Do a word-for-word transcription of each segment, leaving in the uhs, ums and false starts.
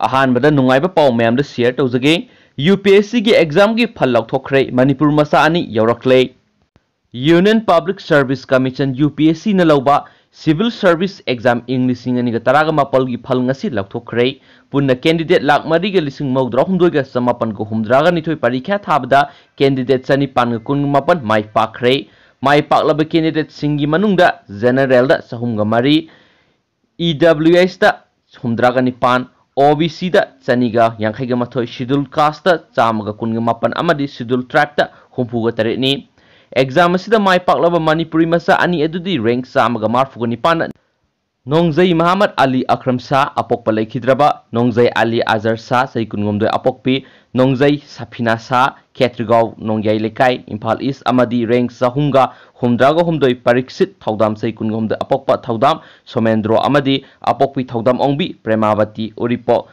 ꯑꯍꯥꯟꯕꯗ ꯅꯨꯡꯉꯥꯏꯕ ꯄꯥꯎ ꯃꯌꯥꯝꯗ share ꯇꯧꯖꯒꯦ꯫ UPSCꯒꯤ examꯒꯤ ꯐꯜ ꯂꯥꯎꯊꯣꯛꯈ꯭ꯔꯦ꯫ ꯃꯅꯤꯄꯨꯔ ꯃꯆꯥ ꯑꯅꯤ ꯌꯧꯔꯛꯂꯦ꯫ Union Public Service Commission, UPSCꯅ ꯂꯧꯕ Civil Service Exam ꯏꯪ ꯂꯤꯁꯤꯡ ꯑꯅꯤꯒ ꯇꯔꯥꯒ ꯃꯥꯄꯜꯒꯤ ꯐꯜ ꯉꯁꯤ ꯂꯥꯎꯊꯣꯛꯈ꯭ꯔꯦ꯫ ꯄꯨꯟꯅ candidate ꯂꯥꯈ ꯃꯔꯤꯒ ꯂꯤꯁꯤꯡ ꯃꯧꯗ꯭ꯔꯥ ꯍꯨꯝꯗꯣꯏꯒ ꯆꯃꯥꯄꯟꯒ ꯍꯨꯝꯗ꯭ꯔꯥꯒ ꯅꯤꯊꯣꯏ ꯄꯔꯤꯈ꯭ꯌꯥ ꯊꯥꯕꯗ candidate ꯆꯅꯤꯄꯥꯟꯒ ꯀꯨꯟꯃꯥꯄꯟ ꯃꯥꯏ ꯄꯥꯛꯈ꯭ꯔꯦ꯫ ꯃꯥꯏ ꯄꯥꯛꯂꯕ candidateꯁꯤꯡꯒꯤ ꯃꯅꯨꯡꯗ generalꯗ ꯆꯍꯨꯝꯒ ꯃꯔꯤ, EWSꯇ ꯍꯨꯝꯗ꯭ꯔꯥꯒ ꯅꯤꯄꯥꯟ, OBCꯗ ꯆꯅꯤꯒ ꯌꯥꯡꯈꯩꯒ ꯃꯥꯊꯣꯏ, Scheduled Casteꯇ ꯆꯥꯝꯃꯒ ꯀꯨꯟꯒ ꯃꯥꯄꯟ ꯑꯃꯗꯤ Scheduled Tribeꯇ ꯍꯨꯝꯐꯨꯒ ꯇꯔꯦꯠꯅꯤ꯫ Exam ꯑꯁꯤꯗ ꯃꯥꯏ ꯄꯥꯛꯂꯕ ꯃꯅꯤꯄꯨꯔꯤ ꯃꯆꯥ ꯑꯅꯤ ꯑꯗꯨꯗꯤ rank ꯆꯥꯝꯃꯒ ꯃꯔꯤꯐꯨꯒ ꯅꯤꯄꯥꯟꯗ ꯅꯣꯡꯖꯩ ꯃꯍꯃꯗ ꯑꯂꯤ ꯑꯀ꯭ꯔꯝ ꯁꯥ, ꯑꯄꯣꯛꯄ ꯂꯩꯈꯤꯗ꯭ꯔꯕ ꯅꯣꯡꯖꯩ ꯑꯂꯤ ꯑꯖꯔ ꯁꯥ, ꯆꯍꯤ ꯀꯨꯟꯍꯨꯝꯗꯣꯏ ꯑꯄꯣꯛꯄꯤ, ꯅꯣꯡꯖꯩ ꯁꯐꯤꯅꯥ ꯁꯥ, ꯈꯦꯇ꯭ꯔꯤꯒꯥꯎ ꯅꯣꯡꯌꯥꯏ ꯂꯩꯀꯥꯏ, ꯏꯝꯐꯥꯜ ꯏꯁ ꯑꯃꯗꯤ rank ꯆꯍꯨꯝꯒ ꯍꯨꯝꯗ꯭ꯔꯥꯒ ꯍꯨꯝꯗꯣꯏ ꯄꯔꯤꯛꯁꯤꯠ ꯊꯧꯗꯥꯝ, ꯆꯍꯤ ꯀꯨꯟꯒ ꯍꯨꯝꯗꯣꯏ ꯑꯄꯣꯛꯄ ꯊꯧꯗꯥꯝ ꯁꯣꯃꯦꯟꯗ꯭ꯔꯣ ꯑꯃꯗꯤ ꯑꯄꯣꯛꯄꯤ ꯊꯧꯗꯥꯝ ꯑꯣꯡꯕꯤ ꯄ꯭ꯔꯦꯃꯥꯕꯇꯤ ꯎꯔꯤꯄꯣꯛ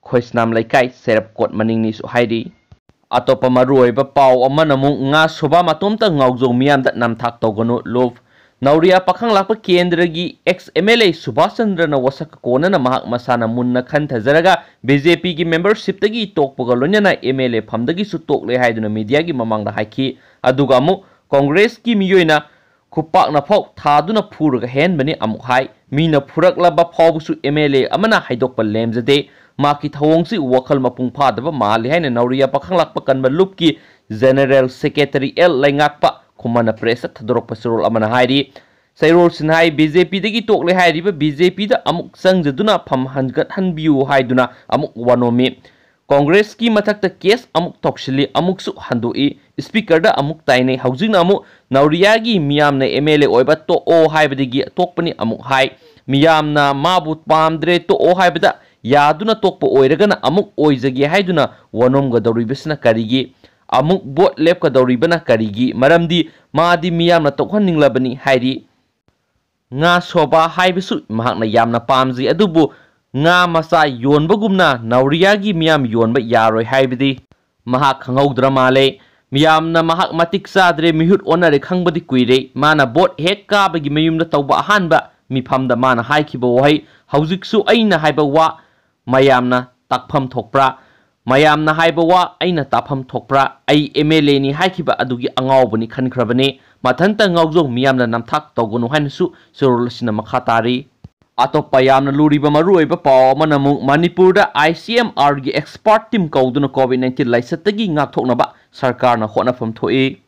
ꯈꯣꯏꯁꯅꯥꯝ ꯂꯩꯀꯥꯏ, ꯁꯦꯔꯞꯀꯣꯠ ꯃꯅꯤꯡꯅꯤꯁꯨ ꯍꯥꯏꯔꯤ꯫ ꯑꯇꯣꯞꯄ ꯃꯔꯨꯑꯣꯏꯕ ꯄꯥꯎ ꯑꯃꯅ ꯑꯃꯨꯛ ꯉꯥ ꯁꯣꯕꯥ ꯃꯇꯣꯝꯇ ꯉꯥꯎꯖꯧ ꯃꯤꯌꯥꯝꯗ ꯅꯝꯊꯥꯛ ꯇꯧꯒꯅꯨ, ꯂꯨꯞ꯫ ꯅꯧꯔꯤꯌꯥ ꯄꯥꯈꯪ ꯂꯥꯛꯄ ꯀꯦꯟꯗ꯭ꯔꯒꯤ ex MLA ꯁꯨꯚꯥꯁ ꯆꯟꯗ꯭ꯔꯅ ꯋꯥꯁꯛꯀ ꯀꯣꯟꯅꯅ ꯃꯍꯥꯛ ꯃꯁꯥꯅ ꯃꯨꯟꯅ ꯈꯟꯊꯖꯔꯒ BJPꯒꯤ membershipꯇꯒꯤ ꯇꯣꯛꯄꯒ ꯂꯣꯏꯅꯅ MLA ꯐꯝꯗꯒꯤꯁꯨ ꯇꯣꯛꯂꯦ ꯍꯥꯏꯗꯨꯅ mediaꯒꯤ ꯃꯃꯥꯡꯗ ꯍꯥꯏꯈꯤ꯫ ꯑꯗꯨꯒ ꯑꯃꯨꯛ ꯀꯣꯡꯒ꯭ꯔꯦꯁꯀꯤ ꯃꯤꯑꯣꯏꯅ ꯈꯨꯄꯥꯛꯅ ꯐꯥꯎ ꯊꯥꯗꯨꯅ ꯐꯨꯔꯒ ꯍꯦꯟꯕꯅꯤ ꯑꯃꯨꯛ ꯍꯥꯏ꯫ ꯃꯤꯅ ꯐꯨꯔꯛꯂꯕ ꯐꯥꯎꯕꯁꯨ MLA ꯑꯃꯅ ꯍꯥꯏꯗꯣꯛꯄ ꯂꯦꯝꯖꯗꯦ꯫ ꯃꯍꯥꯛꯀꯤ ꯊꯧꯑꯣꯡꯁꯤ ꯋꯥꯈꯜ ꯃꯄꯨꯡ ꯐꯥꯗꯕ ꯃꯥꯜꯂꯤ ꯍꯥꯏꯅ ꯅꯧꯔꯤꯌꯥ ꯄꯥꯈꯪ ꯂꯥꯛꯄ ꯀꯟꯕ ꯂꯨꯞꯀꯤ General Secretary ꯑꯦꯜ ꯂꯩꯉꯥꯛꯄ ꯈꯨꯃꯟꯅ pressꯇ ꯊꯥꯗꯣꯔꯛꯄ ꯆꯦꯔꯣꯜ ꯑꯃꯅ ꯍꯥꯏꯔꯤ꯫ ꯆꯦꯔꯣꯜꯁꯤꯅ ꯍꯥꯏ, BJPꯗꯒꯤ ꯇꯣꯛꯂꯦ ꯍꯥꯏꯔꯤꯕ BJPꯗ ꯑꯃꯨꯛ ꯆꯪꯖꯗꯨꯅ ꯐꯝ ꯍꯟꯒꯠꯍꯟꯕꯤꯌꯨ ꯍꯥꯏꯗꯨꯅ ꯑꯃꯨꯛ ꯋꯥꯅꯣꯝꯃꯤ꯫ ꯀꯣꯡꯒ꯭ꯔꯦꯁꯀꯤ ꯃꯊꯛꯇ case ꯑꯃꯨꯛ ꯊꯣꯛꯁꯤꯜꯂꯤ, ꯑꯃꯨꯛꯁꯨ ꯍꯟꯗꯣꯛꯏ, speakerꯗ ꯑꯃꯨꯛ ꯇꯥꯏꯅꯩ꯫ ꯍꯧꯖꯤꯛꯅ ꯑꯃꯨꯛ ꯅꯧꯔꯤꯌꯥꯒꯤ ꯃꯤꯌꯥꯝꯅ MLA ꯑꯣꯏꯕ ꯇꯣꯛꯑꯣ ꯍꯥꯏꯕꯗꯒꯤ ꯇꯣꯛꯄꯅꯤ ꯑꯃꯨꯛ ꯍꯥꯏ꯫ ꯃꯤꯌꯥꯝꯅ ꯃꯥꯕꯨ ꯄꯥꯝꯗ꯭ꯔꯦ, ꯇꯣꯛꯑꯣ ꯍꯥꯏꯕꯗ ꯌꯥꯗꯨꯅ ꯇꯣꯛꯄ ꯑꯣꯏꯔꯒꯅ ꯑꯃꯨꯛ ꯑꯣꯏꯖꯒꯦ ꯍꯥꯏꯗꯨꯅ ꯋꯥꯅꯣꯝꯒꯗꯧꯔꯤꯕꯁꯤꯅ ꯀꯔꯤꯒꯤ? ꯑꯃꯨꯛ vote ꯂꯦꯞꯀꯗꯧꯔꯤꯕꯅ ꯀꯔꯤꯒꯤ? ꯃꯔꯝꯗꯤ ꯃꯥꯗꯤ ꯃꯤꯌꯥꯝꯅ ꯇꯣꯛꯍꯟꯅꯤꯡꯂꯕꯅꯤ ꯍꯥꯏꯔꯤ꯫ ꯉꯥ ꯁꯣꯕꯥ ꯍꯥꯏꯕꯁꯨ ꯃꯍꯥꯛꯅ ꯌꯥꯝꯅ ꯄꯥꯝꯖꯩ, ꯑꯗꯨꯕꯨ ꯉꯥ ꯃꯆꯥ ꯌꯣꯟꯕꯒꯨꯝꯅ ꯅꯧꯔꯤꯌꯥꯒꯤ ꯃꯤꯌꯥꯝ ꯌꯣꯟꯕ ꯌꯥꯔꯣꯏ ꯍꯥꯏꯕꯗꯤ ꯃꯍꯥꯛ ꯈꯪꯍꯧꯗ꯭ꯔ ꯃꯥꯜꯂꯦ꯫ ꯃꯤꯌꯥꯝꯅ ꯃꯍꯥꯛ ꯃꯇꯤꯛ ꯆꯥꯗ꯭ꯔꯦ, ꯃꯤꯍꯨꯠ ꯑꯣꯟꯅꯔꯦ ꯈꯪꯕꯗꯤ ꯀꯨꯏꯔꯦ꯫ ꯃꯥꯅ vote ꯍꯦꯛ ꯀꯥꯕꯒꯤ ꯃꯌꯨꯝꯗ ꯇꯧꯕ ꯑꯍꯥꯟꯕ ꯃꯤꯐꯝꯗ ꯃꯥꯅ ꯍꯥꯏꯈꯤꯕ ꯋꯥꯍꯩ, "ꯍꯧꯖꯤꯛꯁꯨ ꯑꯩꯅ ꯍꯥꯏꯕ ꯋꯥ ꯃꯌꯥꯝꯅ ꯇꯥꯛꯐꯝ ꯊꯣꯛꯄ꯭ꯔꯥ? ꯃꯌꯥꯝꯅ ꯍꯥꯏꯕ ꯋꯥ ꯑꯩꯅ ꯇꯥꯐꯝ ꯊꯣꯛꯄ꯭ꯔꯥ? ꯑꯩ ꯑꯦꯝ ꯑꯦꯜ ꯑꯦꯅꯤ ꯍꯥꯏꯈꯤꯕ ꯑꯗꯨꯒꯤ ꯑꯉꯥꯎꯕꯅꯤ ꯈꯟꯈ꯭ꯔꯕꯅꯤ꯫ ꯃꯊꯟꯇ ꯉꯥꯎꯖꯧ, ꯃꯤꯌꯥꯝꯅ ꯅꯝꯊꯥꯛ ꯇꯧꯒꯅꯨ ꯍꯥꯏꯅꯁꯨ ꯆꯦꯔꯣꯜ ꯑꯁꯤꯅ ꯃꯈꯥ ꯇꯥꯔꯤ꯫ ꯑꯇꯣꯞꯄ ꯌꯥꯝꯅ ꯂꯨꯔꯤꯕ ꯃꯔꯨꯑꯣꯏꯕ ꯄꯥꯎ ꯑꯃꯅ ꯑꯃꯨꯛ ꯃꯅꯤꯄꯨꯔꯗ ꯑꯥꯏ ꯁꯤ ꯑꯦꯝ ꯑꯥꯔꯒꯤ ꯑꯦꯛꯁꯄꯥꯔꯠ ꯇꯤꯝ ꯀꯧꯗꯨꯅ ꯀꯣꯚꯤꯗ ꯅꯥꯏꯟꯇꯤꯟ ꯂꯥꯏꯆꯠꯇꯒꯤ ꯉꯥꯛꯊꯣꯛꯅꯕ ꯁꯔꯀꯥꯔꯅ ꯍꯣꯠꯅꯐꯝ ꯊꯣꯛꯏ꯫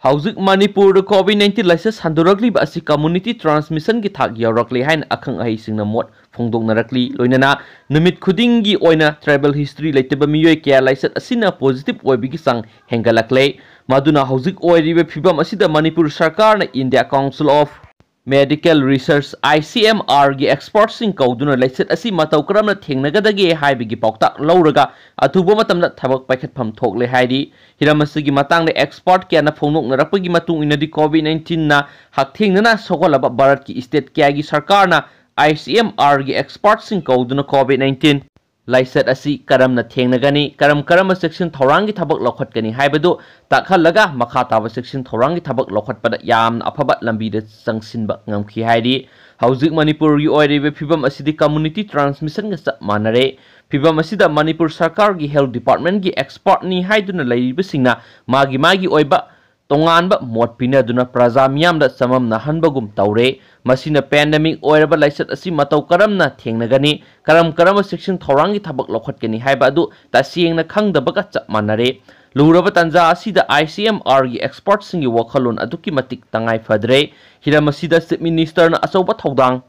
ꯍꯧꯖꯤꯛ ꯃꯅꯤꯄꯨꯔꯗ ꯀꯣꯚꯤꯗ ꯅꯥꯏꯟꯇꯤꯟ ꯂꯥꯏꯆꯠ ꯁꯟꯗꯣꯔꯛꯂꯤꯕ ꯑꯁꯤ ꯀꯝꯃꯨꯅꯤꯇꯤ ꯇ꯭ꯔꯥꯟꯁꯃꯤꯁꯟꯒꯤ ꯊꯥꯛ ꯌꯧꯔꯛꯂꯦ ꯍꯥꯏꯅ ꯑꯈꯪ ꯑꯍꯩꯁꯤꯡꯅ ꯃꯣꯠ ꯐꯣꯡꯗꯣꯛꯅꯔꯛꯂꯤ꯫ ꯂꯣꯏꯅꯅ ꯅꯨꯃꯤꯠ ꯈꯨꯗꯤꯡꯒꯤ ꯑꯣꯏꯅ ꯇ꯭ꯔꯥꯏꯕꯦꯜ ꯍꯤꯁꯇ꯭ꯔꯤ ꯂꯩꯇꯕ ꯃꯤꯑꯣꯏ ꯀꯌꯥ ꯂꯥꯏꯆꯠ ꯑꯁꯤꯅ ꯄꯣꯖꯤꯇꯤꯚ ꯑꯣꯏꯕꯒꯤ ꯆꯥꯡ ꯍꯦꯟꯒꯠꯂꯛꯂꯦ꯫ ꯃꯗꯨꯅ ꯍꯧꯖꯤꯛ ꯑꯣꯏꯔꯤꯕ ꯐꯤꯕꯝ ꯑꯁꯤꯗ ꯃꯅꯤꯄꯨꯔ ꯁꯔꯀꯥꯔꯅ India council of medical research, I C M ꯑꯥꯔꯒꯤ ꯑꯦꯛꯁꯄꯔꯠꯁꯤꯡ ꯀꯧꯗꯨꯅ ꯂꯥꯏꯆꯠ ꯑꯁꯤ ꯃꯇꯧ ꯀꯔꯝꯅ ꯊꯦꯡꯅꯒꯗꯒꯦ ꯍꯥꯏꯕꯒꯤ ꯄꯥꯎꯇꯥꯛ ꯂꯧꯔꯒ ꯑꯊꯨꯕ ꯃꯇꯝꯗ ꯊꯕꯛ ꯄꯥꯏꯈꯠꯐꯝ ꯊꯣꯛꯂꯦ ꯍꯥꯏꯔꯤ꯫ ꯍꯤꯔꯝ ꯑꯁꯤꯒꯤ ꯃꯇꯥꯡꯗ ꯑꯦꯛꯁꯄꯔꯠ ꯀꯌꯥꯅ ꯐꯣꯡꯗꯣꯛꯅꯔꯛꯄꯒꯤ ꯃꯇꯨꯡ ꯏꯟꯅꯗꯤ, ꯀꯣꯚꯤꯗ ꯅꯥꯏꯟꯇꯤꯟꯅ ꯍꯛꯊꯦꯡꯅꯅ ꯁꯣꯛꯍꯜꯂꯕ ꯚꯥꯔꯠꯀꯤ ꯁ꯭ꯇꯦꯠ ꯀꯌꯥꯒꯤ ꯁꯔꯀꯥꯔꯅ ꯑꯥꯏ ꯁꯤ ꯑꯦꯝ ꯑꯥꯔꯒꯤ ꯑꯦꯛꯁꯄꯔꯠꯁꯤꯡ ꯀꯧꯗꯨꯅ ꯀꯣꯚꯤꯗ ꯅꯥꯏꯟꯇꯤꯟ ꯂꯥꯏꯆꯠ ꯑꯁꯤ ꯀꯔꯝꯅ ꯊꯦꯡꯅꯒꯅꯤ, ꯀꯔꯝ ꯀꯔꯝꯕ ꯆꯦꯛꯁꯤꯟ ꯊꯧꯔꯥꯡꯒꯤ ꯊꯕꯛ ꯂꯧꯈꯠꯀꯅꯤ ꯍꯥꯏꯕꯗꯨ ꯇꯥꯛꯍꯜꯂꯒ, ꯃꯈꯥ ꯇꯥꯕ ꯆꯦꯛꯁꯤꯟ ꯊꯧꯔꯥꯡꯒꯤ ꯊꯕꯛ ꯂꯧꯈꯠꯄꯗ ꯌꯥꯝꯅ ꯑꯐꯕ ꯂꯝꯕꯤꯗ ꯆꯪꯁꯤꯟꯕ ꯉꯝꯈꯤ ꯍꯥꯏꯔꯤ꯫ ꯍꯧꯖꯤꯛ ꯃꯅꯤꯄꯨꯔꯒꯤ ꯑꯣꯏꯔꯤꯕ ꯐꯤꯕꯝ ꯑꯁꯤꯗꯤ ꯀꯝꯃꯨꯅꯤꯇꯤ ꯇ꯭ꯔꯥꯟꯁꯃꯤꯁꯟꯒ ꯆꯞ ꯃꯥꯟꯅꯔꯦ꯫ ꯐꯤꯕꯝ ꯑꯁꯤꯗ ꯃꯅꯤꯄꯨꯔ ꯁꯔꯀꯥꯔꯒꯤ ꯍꯦꯜꯊ ꯗꯤꯄꯥꯔꯠꯃꯦꯟꯒꯤ ꯑꯦꯛꯁꯄꯔꯠꯅꯤ ꯍꯥꯏꯗꯨꯅ ꯂꯩꯔꯤꯕꯁꯤꯡꯅ ꯃꯥꯒꯤ ꯃꯥꯒꯤ ꯑꯣꯏꯕ ꯇꯣꯉꯥꯟꯕ ꯃꯣꯠ ꯄꯤꯅꯗꯨꯅ ꯄ꯭ꯔꯖꯥ ꯃꯤꯌꯥꯝꯗ ꯆꯃꯝꯅꯍꯟꯕꯒꯨꯝ ꯇꯧꯔꯦ꯫ ꯃꯁꯤꯅ ꯄꯦꯟꯗꯦꯃꯤꯛ ꯑꯣꯏꯔꯕ ꯂꯥꯏꯆꯠ ꯑꯁꯤ ꯃꯇꯧ ꯀꯔꯝꯅ ꯊꯦꯡꯅꯒꯅꯤ, ꯀꯔꯝ ꯀꯔꯝꯕ ꯆꯦꯛꯁꯤꯟ ꯊꯧꯔꯥꯡꯒꯤ ꯊꯕꯛ ꯂꯧꯈꯠꯀꯅꯤ ꯍꯥꯏꯕ ꯑꯗꯨ ꯇꯁꯦꯡꯅ ꯈꯪꯗꯕꯒ ꯆꯞ ꯃꯥꯟꯅꯔꯦ꯫ ꯂꯨꯔꯕ ꯇꯥꯟꯖꯥ ꯑꯁꯤꯗ ꯑꯥꯏ ꯁꯤ ꯑꯦꯝ ꯑꯥꯔꯒꯤ ꯑꯦꯛꯁꯄꯔꯠꯁꯤꯡꯒꯤ ꯋꯥꯈꯜꯂꯣꯟ ꯑꯗꯨꯛꯀꯤ ꯃꯇꯤꯛ ꯇꯉꯥꯏ ꯐꯗ꯭ꯔꯦ꯫ ꯍꯤꯔꯝ ꯑꯁꯤꯗ ꯆꯤꯐ ꯃꯤꯅꯤꯁꯇꯔꯅ ꯑꯆꯧꯕ ꯊꯧꯗꯥꯡ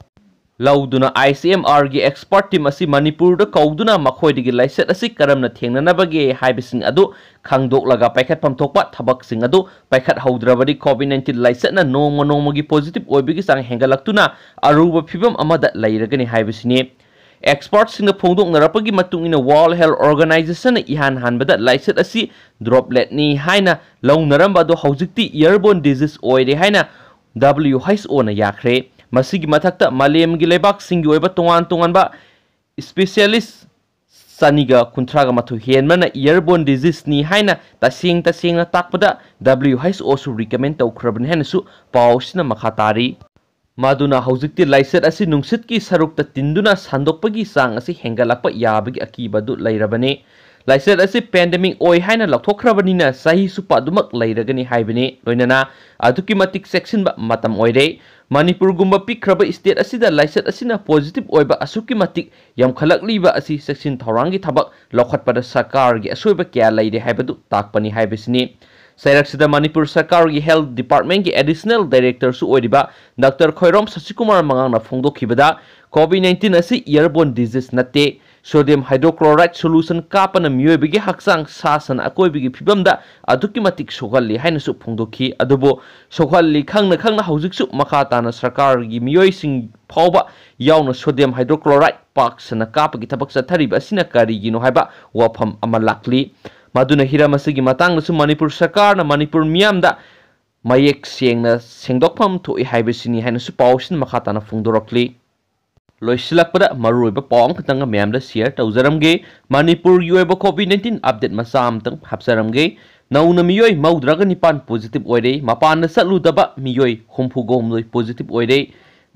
ꯂꯧꯗꯨꯅ ꯑꯥꯏ ꯁꯤ ꯑꯦꯝ ꯑꯥꯔꯒꯤ ꯑꯦꯛꯁꯄꯔꯠ ꯇꯤꯝ ꯑꯁꯤ ꯃꯅꯤꯄꯨꯔꯗ ꯀꯧꯗꯨꯅ ꯃꯈꯣꯏꯗꯒꯤ ꯂꯥꯏꯆꯠ ꯑꯁꯤ ꯀꯔꯝꯅ ꯊꯦꯡꯅꯅꯕꯒꯦ ꯍꯥꯏꯕꯁꯤꯡ ꯑꯗꯨ ꯈꯪꯗꯣꯛꯂꯒ ꯄꯥꯏꯈꯠꯐꯝ ꯊꯣꯛꯄ ꯊꯕꯛꯁꯤꯡ ꯑꯗꯨ ꯄꯥꯏꯈꯠꯍꯧꯗ꯭ꯔꯕꯗꯤ ꯀꯣꯚꯤꯗ ꯅꯥꯏꯟꯇꯤꯟ ꯂꯥꯏꯆꯠꯅ ꯅꯣꯡꯃ ꯅꯣꯡꯃꯒꯤ ꯄꯣꯖꯤꯇꯤꯚ ꯑꯣꯏꯕꯒꯤ ꯆꯥꯡ ꯍꯦꯟꯒꯠꯂꯛꯇꯨꯅ ꯑꯔꯨꯕ ꯐꯤꯕꯝ ꯑꯃꯗ ꯂꯩꯔꯒꯅꯤ ꯍꯥꯏꯕꯁꯤꯅꯤ꯫ ꯑꯦꯛꯁꯄꯔꯠꯁꯤꯡꯅ ꯐꯣꯡꯗꯣꯛꯅꯔꯛꯄꯒꯤ ꯃꯇꯨꯡ ꯏꯟꯅ, ꯋꯥꯔꯜꯗ ꯍꯦꯜꯊ ꯑꯣꯔꯒꯅꯥꯏꯖꯦꯁꯟꯅ ꯏꯍꯥꯟ ꯍꯥꯟꯕꯗ ꯂꯥꯏꯆꯠ ꯑꯁꯤ ꯗ꯭ꯔꯣꯞꯂꯦꯠꯅꯤ ꯍꯥꯏꯅ ꯂꯧꯅꯔꯝꯕ ꯑꯗꯨ ꯍꯧꯖꯤꯛꯇꯤ ꯏꯌꯔꯕꯣꯔꯟ ꯗꯤꯖꯤꯖ ꯑꯣꯏꯔꯦ ꯍꯥꯏꯅ ꯗꯕ꯭ꯂꯤꯌꯨ ꯑꯩꯆ ꯑꯣꯅ ꯌꯥꯈ꯭ꯔꯦ꯫ ꯃꯁꯤꯒꯤ ꯃꯊꯛꯇ ꯃꯥꯂꯦꯝꯒꯤ ꯂꯩꯕꯥꯛꯁꯤꯡꯒꯤ ꯑꯣꯏꯕ ꯇꯣꯉꯥꯟ ꯇꯣꯉꯥꯟꯕ ꯏꯁꯄꯤꯁꯤꯌꯦꯂꯤꯁ ꯆꯅꯤꯒ ꯀꯨꯟꯊ꯭ꯔꯥꯒ ꯃꯥꯊꯣꯏ ꯍꯦꯟꯕꯅ ꯏꯌꯔꯕꯣꯔꯟ ꯗꯤꯖꯤꯖꯅꯤ ꯍꯥꯏꯅ ꯇꯁꯦꯡ ꯇꯁꯦꯡꯅ ꯇꯥꯛꯄꯗ ꯗꯕ꯭ꯂꯤꯌꯨ ꯑꯩꯆ ꯑꯣꯁꯨ ꯔꯤꯀꯃꯦꯟ ꯇꯧꯈ꯭ꯔꯕꯅꯤ ꯍꯥꯏꯅꯁꯨ ꯄꯥꯎ ꯑꯁꯤꯅ ꯃꯈꯥ ꯇꯥꯔꯤ꯫ ꯃꯗꯨꯅ ꯍꯧꯖꯤꯛꯇꯤ ꯂꯥꯏꯆꯠ ꯑꯁꯤ ꯅꯨꯡꯁꯤꯠꯀꯤ ꯁꯔꯨꯛꯇ ꯇꯤꯟꯗꯨꯅ ꯁꯟꯗꯣꯛꯄꯒꯤ ꯆꯥꯡ ꯑꯁꯤ ꯍꯦꯟꯒꯠꯂꯛꯄ ꯌꯥꯕꯒꯤ ꯑꯀꯤꯕ ꯑꯗꯨ ꯂꯩꯔꯕꯅꯤ꯫ ꯂꯥꯏꯆꯠ ꯑꯁꯤ ꯄꯦꯟꯗꯦꯃꯤꯛ ꯑꯣꯏ ꯍꯥꯏꯅ ꯂꯧꯊꯣꯛꯈ꯭ꯔꯕꯅꯤꯅ ꯆꯍꯤ ꯆꯨꯞꯄ ꯑꯗꯨꯃꯛ ꯂꯩꯔꯒꯅꯤ ꯍꯥꯏꯕꯅꯤ꯫ ꯂꯣꯏꯅꯅ ꯑꯗꯨꯛꯀꯤ ꯃꯇꯤꯛ ꯆꯦꯛꯁꯤꯟꯕ ꯃꯇꯝ ꯑꯣꯏꯔꯦ꯫ ꯃꯅꯤꯄꯨꯔꯒꯨꯝꯕ ꯄꯤꯛꯈ꯭ꯔꯕ ꯁ꯭ꯇꯦꯠ ꯑꯁꯤꯗ ꯂꯥꯏꯆꯠ ꯑꯁꯤꯅ ꯄꯣꯖꯤꯇꯤꯚ ꯑꯣꯏꯕ ꯑꯁꯨꯛꯀꯤ ꯃꯇꯤꯛ ꯌꯥꯝꯈꯠꯂꯛꯂꯤꯕ ꯑꯁꯤ ꯆꯦꯛꯁꯤꯟ ꯊꯧꯔꯥꯡꯒꯤ ꯊꯕꯛ ꯂꯧꯈꯠꯄꯗ ꯁꯔꯀꯥꯔꯒꯤ ꯑꯁꯣꯏꯕ ꯀꯌꯥ ꯂꯩꯔꯦ ꯍꯥꯏꯕꯗꯨ ꯇꯥꯛꯄꯅꯤ ꯍꯥꯏꯕꯁꯤꯅꯤ꯫ ꯆꯩꯔꯛꯁꯤꯗ ꯃꯅꯤꯄꯨꯔ ꯁꯔꯀꯥꯔꯒꯤ ꯍꯦꯜꯊ ꯗꯤꯄꯥꯔꯠꯃꯦꯟꯒꯤ ꯑꯦꯗꯤꯁꯅꯦꯜ ꯗꯥꯏꯔꯦꯛꯇꯔꯁꯨ ꯑꯣꯏꯔꯤꯕ ꯗꯥꯛꯇꯔ ꯈꯣꯏꯔꯣꯝ ꯁꯁꯤꯀꯨꯃꯥꯔ ꯃꯉꯥꯡꯅ ꯐꯣꯡꯗꯣꯛꯈꯤꯕꯗ, ꯀꯣꯚꯤꯗ ꯅꯥꯏꯟꯇꯤꯟ ꯑꯁꯤ ꯏꯌꯔꯕꯣꯔꯟ ꯗꯤꯖꯤꯖ ꯅꯠꯇꯦ꯫ ꯁꯣꯗꯤꯌꯝ ꯍꯥꯏꯗ꯭ꯔꯣꯀ꯭ꯂꯣꯔꯥꯏꯗ ꯁꯣꯂꯨꯁꯟ ꯀꯥꯞꯄꯅ ꯃꯤꯑꯣꯏꯕꯒꯤ ꯍꯛꯆꯥꯡ, ꯁꯥ ꯁꯟ, ꯑꯀꯣꯏꯕꯒꯤ ꯐꯤꯕꯝꯗ ꯑꯗꯨꯛꯀꯤ ꯃꯇꯤꯛ ꯁꯣꯛꯍꯜꯂꯤ ꯍꯥꯏꯅꯁꯨ ꯐꯣꯡꯗꯣꯛꯈꯤ꯫ ꯑꯗꯨꯕꯨ ꯁꯣꯛꯍꯜꯂꯤ ꯈꯪꯅ ꯈꯪꯅ ꯍꯧꯖꯤꯛꯁꯨ ꯃꯈꯥ ꯇꯥꯅ ꯁꯔꯀꯥꯔꯒꯤ ꯃꯤꯑꯣꯏꯁꯤꯡ ꯐꯥꯎꯕ ꯌꯥꯎꯅ ꯁꯣꯗꯤꯌꯝ ꯍꯥꯏꯗ꯭ꯔꯣꯀ꯭ꯂꯣꯔꯥꯏꯗ ꯄꯥꯛ ꯁꯟꯅ ꯀꯥꯞꯄꯒꯤ ꯊꯕꯛ ꯆꯠꯊꯔꯤꯕ ꯑꯁꯤꯅ ꯀꯔꯤꯒꯤꯅꯣ ꯍꯥꯏꯕ ꯋꯥꯐꯝ ꯑꯃ ꯂꯥꯛꯂꯤ꯫ ꯃꯗꯨꯅ ꯍꯤꯔꯝ ꯑꯁꯤꯒꯤ ꯃꯇꯥꯡꯗꯁꯨ ꯃꯅꯤꯄꯨꯔ ꯁꯔꯀꯥꯔꯅ ꯃꯅꯤꯄꯨꯔ ꯃꯤꯌꯥꯝꯗ ꯃꯌꯦꯛ ꯁꯦꯡꯅ ꯁꯦꯡꯗꯣꯛꯐꯝ ꯊꯣꯛꯏ ꯍꯥꯏꯕꯁꯤꯅꯤ ꯍꯥꯏꯅꯁꯨ ꯄꯥꯎꯁꯤꯅ ꯃꯈꯥ ꯇꯥꯅ ꯐꯣꯡꯗꯣꯔꯛꯂꯤ꯫ ꯂꯣꯏꯁꯤꯜꯂꯛꯄꯗ ꯃꯔꯨꯑꯣꯏꯕ ꯄꯥꯎ ꯑꯃꯈꯛꯇꯪꯒ ꯃꯌꯥꯝꯗ ꯁꯤꯌꯔ ꯇꯧꯖꯔꯝꯒꯦ꯫ ꯃꯅꯤꯄꯨꯔꯒꯤ ꯑꯣꯏꯕ ꯀꯣꯚꯤꯗ ꯅꯥꯏꯟꯇꯤꯟ ꯑꯞꯗꯦꯠ ꯃꯆꯥ ꯑꯃꯇꯪ ꯍꯥꯞꯆꯔꯝꯒꯦ꯫ ꯅꯧꯅ ꯃꯤꯑꯣꯏ ꯃꯧꯗ꯭ꯔꯥꯒ ꯅꯤꯄꯥꯟ ꯄꯣꯖꯤꯇꯤꯚ ꯑꯣꯏꯔꯦ꯫ ꯃꯄꯥꯟꯗ ꯆꯠꯂꯨꯗꯕ ꯃꯤꯑꯣꯏ ꯍꯨꯝꯐꯨꯒ ꯍꯨꯝꯗꯣꯏ ꯄꯣꯖꯤꯇꯤꯚ ꯑꯣꯏꯔꯦ꯫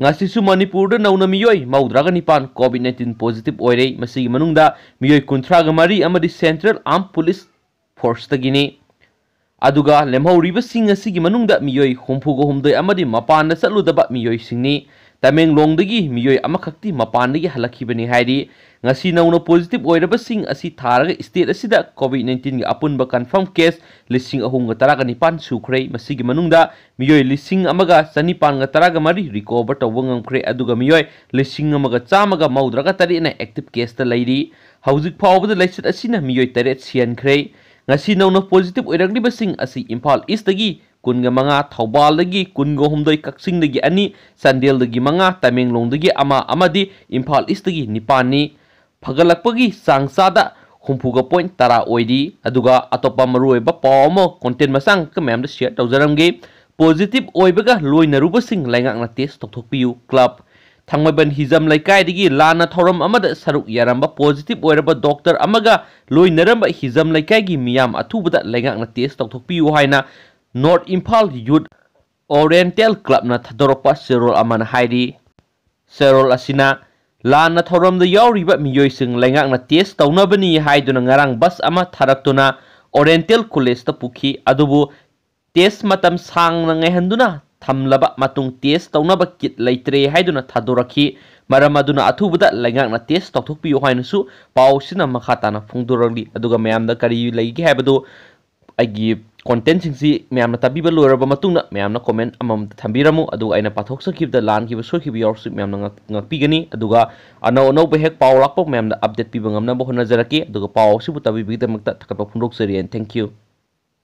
ꯉꯁꯤꯁꯨ ꯃꯅꯤꯄꯨꯔꯗ ꯅꯧꯅ ꯃꯤꯑꯣꯏ ꯃꯧꯗ꯭ꯔꯥꯒ ꯅꯤꯄꯥꯟ ꯀꯣꯚꯤꯗ ꯅꯥꯏꯟꯇꯤꯟ ꯄꯣꯖꯤꯇꯤꯚ ꯑꯣꯏꯔꯦ꯫ ꯃꯁꯤꯒꯤ ꯃꯅꯨꯡꯗ ꯃꯤꯑꯣꯏ ꯀꯨꯟꯊ꯭ꯔꯥꯒ ꯃꯔꯤ ꯑꯃꯗꯤ ꯁꯦꯟꯇ꯭ꯔꯦꯜ ꯑꯥꯔꯝ ꯄꯨꯂꯤꯁ ꯐꯣꯔꯁꯇꯒꯤꯅꯤ꯫ ꯑꯗꯨꯒ ꯂꯦꯝꯍꯧꯔꯤꯕꯁꯤꯡ ꯑꯁꯤꯒꯤ ꯃꯅꯨꯡꯗ ꯃꯤꯑꯣꯏ ꯍꯨꯝꯐꯨꯒ ꯍꯨꯝꯗꯣꯏ ꯑꯃꯗꯤ ꯃꯄꯥꯟꯗ ꯆꯠꯂꯨꯗꯕ ꯃꯤꯑꯣꯏꯁꯤꯡꯅꯤ꯫ ꯇꯃꯦꯡꯂꯣꯡꯗꯒꯤ ꯃꯤꯑꯣꯏ ꯑꯃꯈꯛꯇꯤ ꯃꯄꯥꯟꯗꯒꯤ ꯍꯜꯂꯛꯈꯤꯕꯅꯤ ꯍꯥꯏꯔꯤ꯫ ꯉꯁꯤ ꯅꯧꯅ ꯄꯣꯖꯤꯇꯤꯚ ꯑꯣꯏꯔꯕꯁꯤꯡ ꯑꯁꯤ ꯊꯥꯔꯒ ꯁ꯭ꯇꯦꯠ ꯑꯁꯤꯗ ꯀꯣꯚꯤꯗ ꯅꯥꯏꯟꯇꯤꯟꯒꯤ ꯑꯄꯨꯟꯕ ꯀꯟꯐꯥꯔꯝ ꯀꯦꯁ ꯂꯤꯁꯤꯡ ꯑꯍꯨꯝꯒ ꯇꯔꯥꯒ ꯅꯤꯄꯥꯟ ꯁꯨꯈ꯭ꯔꯦ꯫ ꯃꯁꯤꯒꯤ ꯃꯅꯨꯡꯗ ꯃꯤꯑꯣꯏ ꯂꯤꯁꯤꯡ ꯑꯃꯒ ꯆꯅꯤꯄꯥꯟꯒ ꯇꯔꯥꯒ ꯃꯔꯤ ꯔꯤꯀꯣꯚꯔ ꯇꯧꯕ ꯉꯝꯈ꯭ꯔꯦ, ꯑꯗꯨꯒ ꯃꯤꯑꯣꯏ ꯂꯤꯁꯤꯡ ꯑꯃꯒ ꯆꯥꯝꯃꯒ ꯃꯧꯗ꯭ꯔꯥꯒ ꯇꯔꯦꯠꯅ ꯑꯦꯛꯇꯤꯚ ꯀꯦꯁꯇ ꯂꯩꯔꯤ꯫ ꯍꯧꯖꯤꯛ ꯐꯥꯎꯕꯗ ꯂꯥꯏꯆꯠ ꯑꯁꯤꯅ ꯃꯤꯑꯣꯏ ꯇꯔꯦꯠ ꯁꯤꯍꯟꯈ꯭ꯔꯦ꯫ ꯉꯁꯤ ꯅꯧꯅ ꯄꯣꯖꯤꯇꯤꯚ ꯑꯣꯏꯔꯛꯂꯤꯕꯁꯤꯡ ꯑꯁꯤ ꯏꯝꯐꯥꯜ ꯏꯁꯇꯒꯤ ꯀꯨꯟꯒ ꯃꯉꯥ, ꯊꯧꯕꯥꯜꯗꯒꯤ ꯀꯨꯟꯒ ꯍꯨꯝꯗꯣꯏ, ꯀꯛꯆꯤꯡꯗꯒꯤ ꯑꯅꯤ, ꯆꯥꯟꯗꯦꯜꯗꯒꯤ ꯃꯉꯥ, ꯇꯃꯦꯡꯂꯣꯡꯗꯒꯤ ꯑꯃ ꯑꯃꯗꯤ ꯏꯝꯐꯥꯜ ꯏꯁꯇꯒꯤ ꯅꯤꯄꯥꯟꯅꯤ꯫ ꯐꯒꯠꯂꯛꯄꯒꯤ ꯆꯥꯡ ꯆꯥꯗ ꯍꯨꯝꯐꯨꯒ ꯄꯣꯏꯟ ꯇꯔꯥ ꯑꯣꯏꯔꯤ꯫ ꯑꯗꯨꯒ ꯑꯇꯣꯞꯄ ꯃꯔꯨꯑꯣꯏꯕ ꯄꯥꯎ ꯑꯃ ꯀꯣꯟꯇꯦꯟ ꯃꯆꯥ ꯉꯥꯛꯇ ꯃꯌꯥꯝꯗ ꯁꯤꯌꯔ ꯇꯧꯖꯔꯝꯒꯦ꯫ ꯄꯣꯖꯤꯇꯤꯚ ꯑꯣꯏꯕꯒ ꯂꯣꯏꯅꯔꯨꯕꯁꯤꯡ ꯂꯩꯉꯥꯛꯅ ꯇꯦꯁ ꯇꯧꯊꯣꯛꯄꯤꯌꯨ꯫ ꯀ꯭ꯂꯕ ꯊꯥꯡꯃꯩꯕꯟ ꯍꯤꯖꯝ ꯂꯩꯀꯥꯏꯗꯒꯤ ꯂꯥꯟꯅ ꯊꯧꯔꯝ ꯑꯃꯗ ꯁꯔꯨꯛ ꯌꯥꯔꯝꯕ ꯄꯣꯖꯤꯇꯤꯚ ꯑꯣꯏꯔꯕ ꯗꯣꯛꯇꯔ ꯑꯃꯒ ꯂꯣꯏꯅꯔꯝꯕ ꯍꯤꯖꯝ ꯂꯩꯀꯥꯏꯒꯤ ꯃꯤꯌꯥꯝ ꯑꯊꯨꯕꯗ ꯂꯩꯉꯥꯛꯅ ꯇꯦꯁ ꯇꯧꯊꯣꯛꯄꯤꯌꯨ ꯍꯥꯏꯅ ꯅꯣꯔꯠ ꯏꯝꯐꯥꯜ ꯌꯨꯠ Oriental Clubꯅ ꯊꯥꯗꯣꯔꯛꯄ ꯆꯦꯔꯣꯜ ꯑꯃꯅ ꯍꯥꯏꯔꯤ, ꯆꯦꯔꯣꯜ ꯑꯁꯤꯅ ꯂꯥꯟꯅ ꯊꯧꯔꯝꯗ ꯌꯥꯎꯔꯤꯕ ꯃꯤꯑꯣꯏꯁꯤꯡ ꯂꯩꯉꯥꯛꯅ ꯇꯦꯁ ꯇꯧꯅꯕꯅꯤ ꯍꯥꯏꯗꯨꯅ ꯉꯔꯥꯡ ꯕꯁ ꯑꯃ ꯊꯥꯔꯛꯇꯨꯅ Oriental Collegeꯇ ꯄꯨꯈꯤ꯫ ꯑꯗꯨꯕꯨ ꯇꯦꯁ ꯃꯇꯝ ꯁꯥꯡꯅ ꯉꯥꯏꯍꯟꯗꯨꯅ ꯊꯝꯂꯕ ꯃꯇꯨꯡ ꯇꯦꯁ ꯇꯧꯅꯕ ꯀꯤꯠ ꯂꯩꯇ꯭ꯔꯦ ꯍꯥꯏꯗꯨꯅ ꯊꯥꯗꯣꯔꯛꯈꯤ꯫ ꯃꯔꯝ ꯑꯗꯨꯅ ꯑꯊꯨꯕꯗ ꯂꯩꯉꯥꯛꯅ ꯇꯦꯁ ꯇꯧꯊꯣꯛꯄꯤꯌꯨ ꯍꯥꯏꯅꯁꯨ ꯄꯥꯎ ꯑꯁꯤꯅ ꯃꯈꯥ ꯇꯥꯅ ꯐꯣꯡꯗꯣꯔꯛꯂꯤ꯫ ꯑꯗꯨꯒ ꯃꯌꯥꯝꯗ ꯀꯔꯤ ꯂꯩꯒꯦ ꯍꯥꯏꯕꯗꯨ ꯑꯩꯒꯤ ꯀꯣꯟꯇꯦꯟꯁꯤꯡꯁꯤ ꯃꯌꯥꯝꯅ ꯇꯥꯕꯤꯕ ꯂꯣꯏꯔꯕ ꯃꯇꯨꯡꯗ ꯃꯌꯥꯝꯅ ꯀꯣꯃꯦꯟ ꯑꯃꯃꯝꯇ ꯊꯝꯕꯤꯔꯝꯃꯨ꯫ ꯑꯗꯨꯒ ꯑꯩꯅ ꯄꯥꯊꯣꯛꯆꯈꯤꯕꯗ ꯂꯥꯟꯈꯤꯕ ꯁꯣꯏꯈꯤꯕ ꯌꯥꯎꯔꯁꯨ ꯃꯌꯥꯝꯅ ꯉꯥꯛ-, ꯉꯥꯛꯄꯤꯒꯅꯤ꯫ ꯑꯗꯨꯒ ꯑꯅꯧ ꯑꯅꯧꯕ ꯍꯦꯛ ꯄꯥꯎ ꯂꯥꯛꯄ ꯃꯌꯥꯝꯗ ꯑꯞꯗꯦꯠ ꯄꯤꯕ ꯉꯝꯅꯕ ꯍꯣꯠꯅꯖꯔꯛꯀꯦ꯫ ꯑꯗꯨꯒ ꯄꯥꯎ ꯑꯁꯤꯕꯨ ꯇꯥꯕꯤꯕꯒꯤꯗꯃꯛꯇ ꯊꯥꯒꯠꯄ ꯐꯣꯡꯗꯣꯛꯆꯔꯤ꯫ And thank you꯫